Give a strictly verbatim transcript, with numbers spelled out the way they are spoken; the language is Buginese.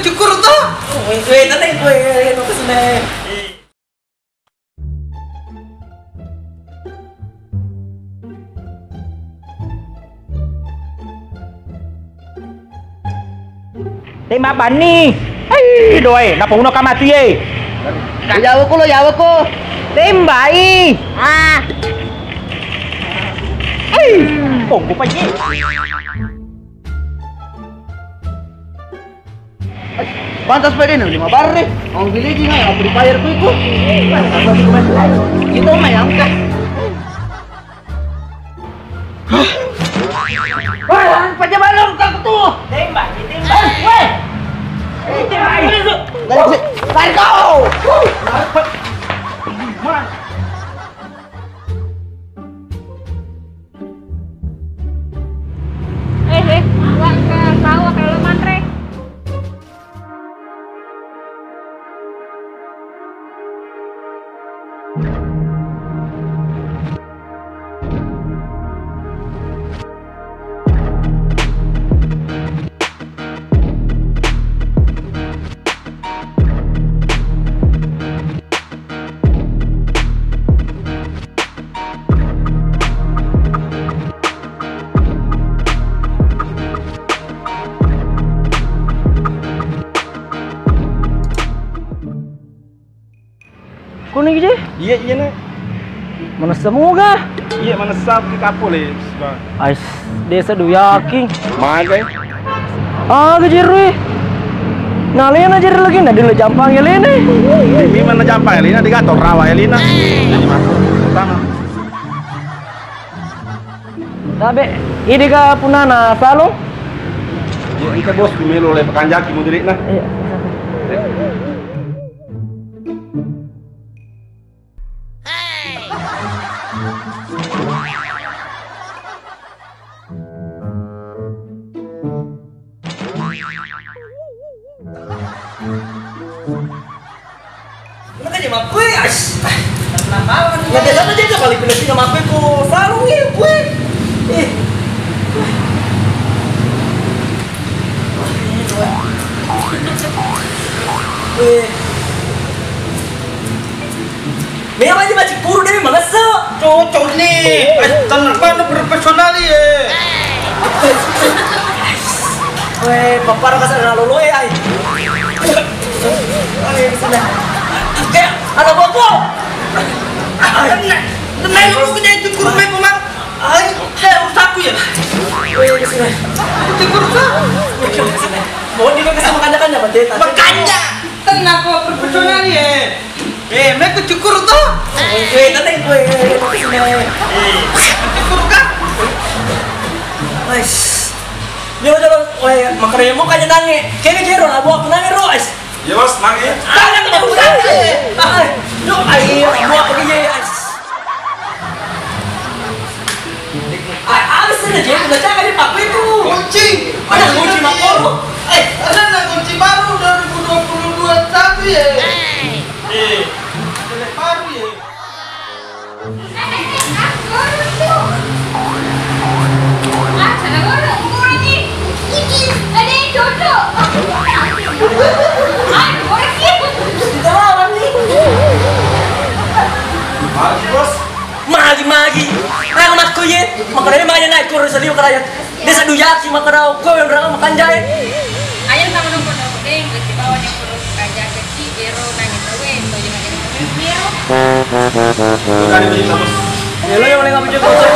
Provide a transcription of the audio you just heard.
Syukur to. Weh, weh, tenang, weh, weh, weh, weh, weh. Tembak banni. Hei, doe, napauno ka matu ye. Lo yawa ko, lo yawa ko. Tembai. Ah. Hei, tunggu pa ye. Pantas pada ini lima bar deh. Mau beli juga, apa dibayar ku itu? Itu mah yang kah? Wah, paja balong tak tuh. Tembak, tembak. Eh, weh. Tembak. Lari, lari kau. Eh, eh, gua ke bawah kalau mantre. Kono je? Iya, iya, Nak. Manessa muga? Iya, manessa ki kapole. Ais, desa duyaki. Magai. Aga jeru e. Nalena jeru lagi, na dulu jampang ya lene. Ini mana jampang ya lena, digator rawa ya lena. Jadi masuk. Sama. Tabe, ini ga punana Salung? Iya, engka bos, ku melo le pakanjaki mudirik na. Iya. Makanya makkue, as. Nggak ada sana aja paling pindah-pindah makkue ku sarung ya, kue. Eh. Eh. Mega maji maji puru deh, mangessa. Cocok ni. Eh, tenang, mana profesional ye. Weh, papara kasar na lolo e, ai. Ai, sudah. Eh, ada bobo. Tenang. Tenang dulu, kita cukur, Pak, Pak. Ai, eh, urusaku ya. Weh, sudah. Cukur, Pak. Mau juga kesama kanda-kanda, Pak, Teta. Makanya, tenang kok, profesional ye. Eh, mekko cukur to? Eh, tenang, gue. Eh, cukur kah? Ais. Yo, yo, weh, makanya mau kayak nange. Kayaknya jero lah, buat nange ro, ais. Iya, Bos, nange. Tangan kita buka. Ah, yo, ayo, buat begini, ais. Ah, habis ini, Jero, udah cakap dia pakai itu. Kunci. Ada kunci makoro. Eh, ada kunci baru dua ribu dua puluh dua satu ya. Eh. Baru ya. Magi, magi. Aku makko ye. Makanya banyak naik kurus tadi makanya. Desa duyaki makarau, ko yang rama makanjai. Ayo sama nongko nongko deng, berarti bawa yang perlu kerja kecil, bero, nanya tahu, eh, to jangan jadi bero. Bukan itu, Bos. Ya, lo yang nengah baju kosong.